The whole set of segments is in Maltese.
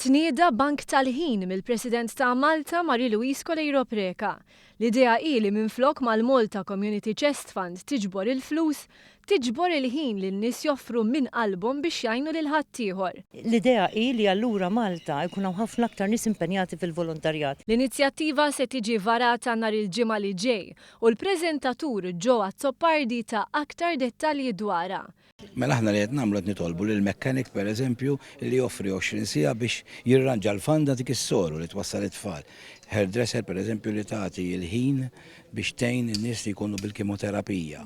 Tnieda Bank tal-Ħin mill-President ta' Malta Marie Louise Coleiro Preca. L-idea hi li minflok mal-Malta Community Chest Fund tiġbor il-flus, tiġbor il-ħin li n-nies joffru minn qalbhom biex jgħinu lil ħaddieħor. L-idea hi li allura Malta jkun hawn ħafna aktar nies impenjati fil-volontarjat. L-inizjattiva se tiġi varata nhar il-Ġimgħa li ġej u l-preżentatur Joe Azzopardi ta aktar dettalji dwarha. Mela aħna li qed nagħmlu qed nitolbu lil mechanic, pereżempju, li joffri 20 siegħa biex jirranġa l-fanda dik is-soru li twassal it-tfal. Hairdresser, pereżempju, li tagħti l-ħin biex tgħin in-nies li jkunu bil-kimoterapija.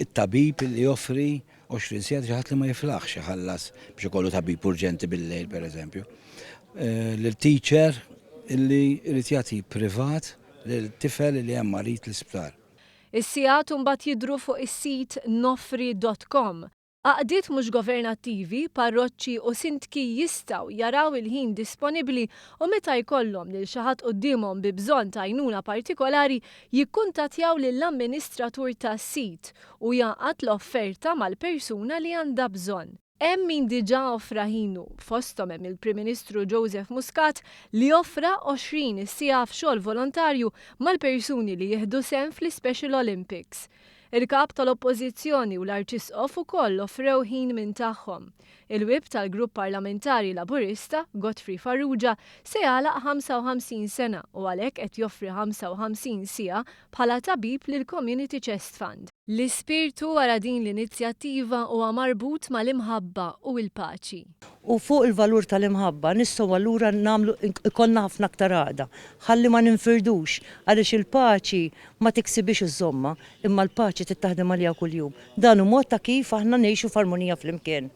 It-tabib li joffri 20 siegħa, xi ħadd li ma jiflaħx iħallas biex ikollu tabib urġenti bil-lejl, pereżempju. Lil teacher illi jrid jagħti privat lil tifel li hemm marid l-isptar. Is-sigħat imbagħad jidhru fuq is-sit nofri.com. Għaqdiet mhux governattivi, parroċċi u sindki jistgħu jaraw il-ħin disponibbli u meta jkollhom lil xi ħadd quddiemhom bi bżonn ta' għajnuna partikolari jikkuntattjaw lill-amministratur tas-sit u jgħaqqad l-offerta mal-persuna li għandha bżonn. Hemm min diġà offra ħinu, fosthom hemm il-Prim Ministru Joseph Muscat li offra 20 siegħa f'xogħol volontarju mal-persuni li jieħdu sehem fl-Special Olympics. Il-kap tal-Oppożizzjoni u l-Arċisqof ukoll offrew ħin minn tagħhom. Il-whip tal-Grupp Parlamentari Laburista, Godfrey Farrugia, se jagħlaq 55 sena u għalhekk qed joffri 55 siegħa bħala tabib lil Community Chest Fund. L-ispirtu wara din l-inizjattiva huwa marbut mal-imħabba u l-paċi. U fuq il-valur tal-imħabba nistgħu allura nagħmlu ikollna ħafna aktar għaqda. Ħalli ma ninfirdux, għaliex il-paċi ma tiksibix iżżommha, imma l-paċi trid taħdem għaliha kuljum. Dan hu mod ta' kif aħna ngħixu f'armonija flimkien.